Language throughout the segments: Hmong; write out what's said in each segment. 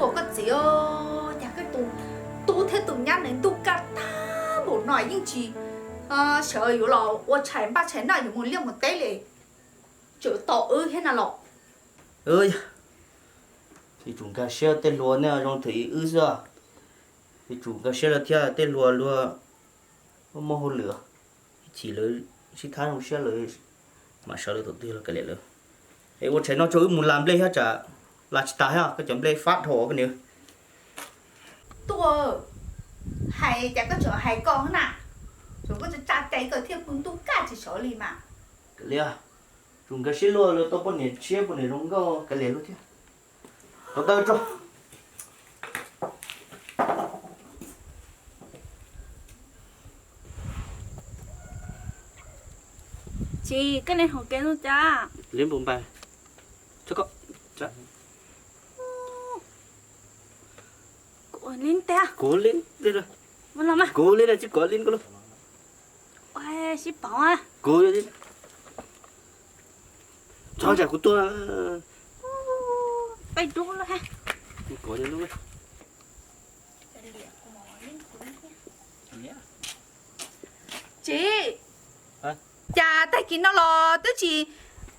Ua koj txiv, cas koj tus tub thiab tus nyab nws ntuj kaj tag npaum no yeej tsis sawv yuav los ua tshais npaj tshais noj yuav mus liaj mus teb li, tseem tos wb thiab na los? Yog, yuav tsum nkag siab tej hluas nej zoo thwm wb xwb. Yuav tsum nkag siab lawm thiab tej hluas luag muaj hauj lwm, ib chim lawv sib thab zoo siab lawv mam sawv lawv tus twg los kav liam lawv. Es ua tshais noj tso wb mus la nplej thiab tsam la tsis tas thiab koj cov nplej fab dhau koj niam. Tuaj, hais cas koj tseem hais koj na, tseem koj tsa cai koj thiaj pw ntuj kaj tsis sawv li mas. Kav liam, tsum nkawd sib luag luag tau poj niam tshiab poj niam zoo nkauj kav liam luag thiab. Tau tawg tso. Tsis, koj niam hauv kev no cas? Liab npau npais. Kuv li ntag. Kuv li ntag. Kuv li ntag tsis kuv li ko. Sib pauv. Kuv txhob tsam kuv tuaj. Peb dub lawm. Tsis, cas tag kis no los twb tsis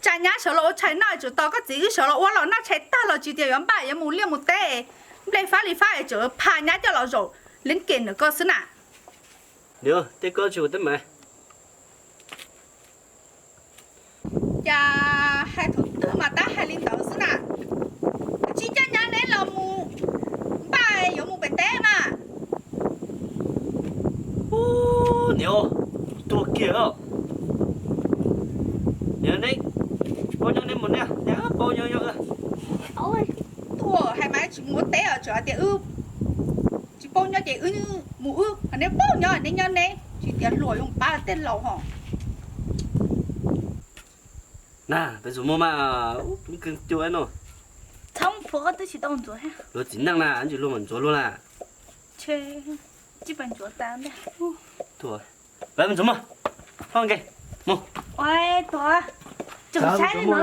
tsa nyab sawv los ua tshais noj, tsuas tos koj txiv wb sawv los ua los noj tshais tag los tsis tias yuav npaj yuav mus liaj mus teb, nplej fab li fab es tseem pha nyab coj los zaum leeb kem ntawm koj xwb na. Niam, tej koj tsis ua teeb meem. Cas hais thaum twg mas tab hais li ntawd xwb na. Tsis coj nyab neb los mus npaj yuav mus pem teb mas. Niam, tuag kiag os. Niam, neb tsis paub nyob neb mus neb, neb paub nyob nyob. Tuag hais mas tsis mus ua teb os, tseem hais tias wb tsis paub nyob ces wb mus wb, neb paub nyob neb nyob neb, tsis tias hluas yuav pab tej laus ho. Na, peb mus mas, ub, tub kheej cuag no. Txhob phuav, twb tsis tau ntxuav. Luag txiv neej na, ntsis luag mam ntxuav luag na. Tsis pab ntxuav tas ntag. Tuag, peb mus ntxuav mas. Ho nkees mus. Ua tuag, tseem saib li no.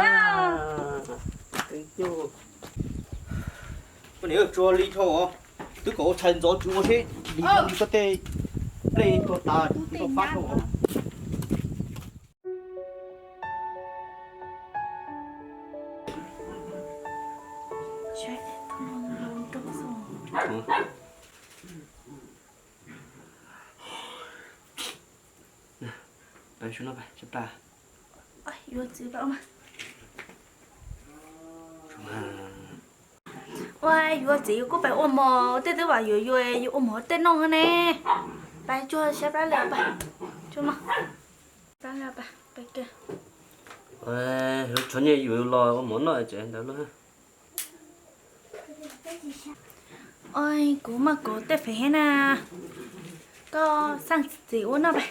Koj niam, tsuag li dhau os. Twb kom ua tshais ntxov tsis ua seb li koj tej nplej tuag tas tsis tau fab dhau os. Pab su no, pab, pab. Yuav txiv pab. Ua yuav txiv kuj pab ua mov, tej twb vam yuav yuav yuav ua mov tej noj ne. Pab tsuag siab plab li pab. Tsuag mog. Plab li pab, pab kiag. Ua, tshuav nyiaj yuav los ua mov noj tsev ntawd lauj. Ua, kuv maj kuv tej fev thiab na. Koj xaj txiv ua noj pab.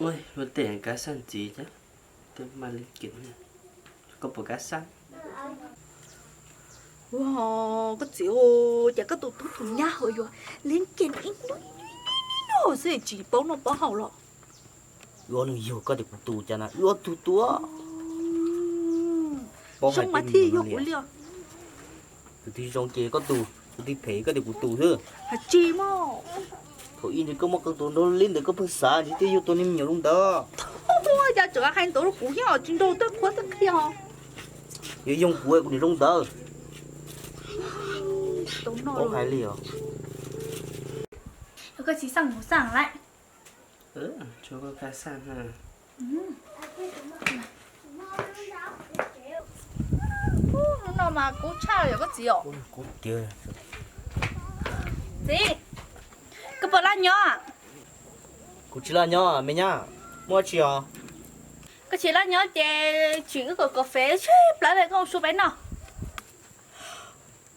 Ua, luag tej kav xaj txiv thiab, tej maj li kev, koj puas kav xaj? Ua, koj txiv, cas koj tus tub tus nyab ho yuav li kev ib hnub ib hnub xwb tsis paub noj paub haus los? Yuav nws yug koj tias kuv tus cas na, yuav tus tus. Paub hais tias yog kuv li. Tus twg zoo ces koj tus, tus twg phem koj tias kuv tus xwb. Hais tsis mog. Thaum ub ntawd koj muaj qee tus nraug li ntawd koj pheej xav ntshe twb yog tus niag me nyuam zoo ntawd. Cas tseem hais ntawd rau kuv thiab, tsis nraug twb qhuav twb qhia. Yuav yoo kuv kuv niam zoo ntawd. Paub hais li os. Koj tsis xaj kuv xaj lawm. Tsuav koj kav xaj na. Hnub no mas kub tshaj yog koj txiv os. Kub tiag. Txiv, koj puas laj nyob? Kuv tsis laj nyob me nyab, muaj dab tsi os? Koj tsis laj nyob ces tsim wb kom kom fev tsib plawv pem koj su peb noj.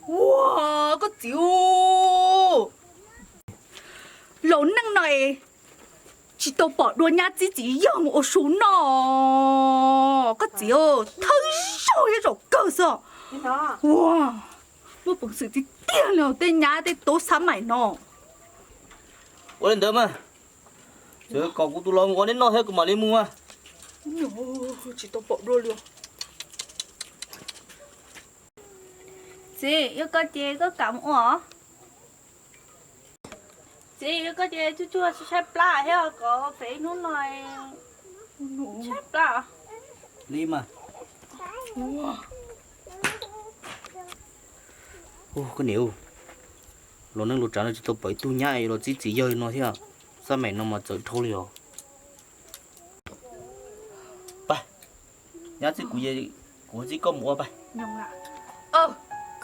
Ua, koj txiv, laus neej no es tsis tau pom dua nyab txib txiv yawg mus ua su noj. Koj txiv, thawj zaug thiab zaum kawg xwb. Ua, muaj peev xwm tiag tiag li tej nyab tej tub xab maim no. Ua li ntawd mas, txawm kom kuv tus laus mus ua neb noj thiab kuv mam li mus mas. Tsis tau pom dua li. Txiv, yog koj ces koj kam mus ua. Txiv, yog koj ces tsuag tsuag tshaib plab thiab kom fev hnub no tshaib plab. Li mas. Ua, koj niam, luag neej luag tsav no tsis tau pom ib tug nyab los txib txiv yawg no thiab. Xab maim no mas txawv dhau li os. Pab, nyab txib kuv, kuv txib koj mus ua pab.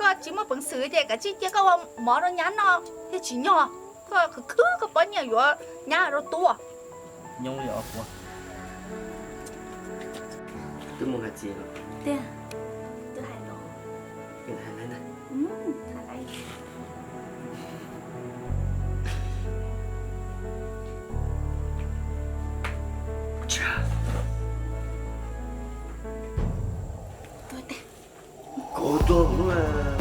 Koj tsis muaj peev xwm ces kav tsij cia koj ua mov rau nyab noj thiaj tsis nyog. Koj khwv khwv koj pob nyiaj yuav nyab rau tuaj. Nyob li os puas. Twb mus hais txiv los? Tiag, twb hais los. Hais laiv ntag. Koj tuaj,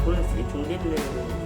koj tsis tshua nteb ne.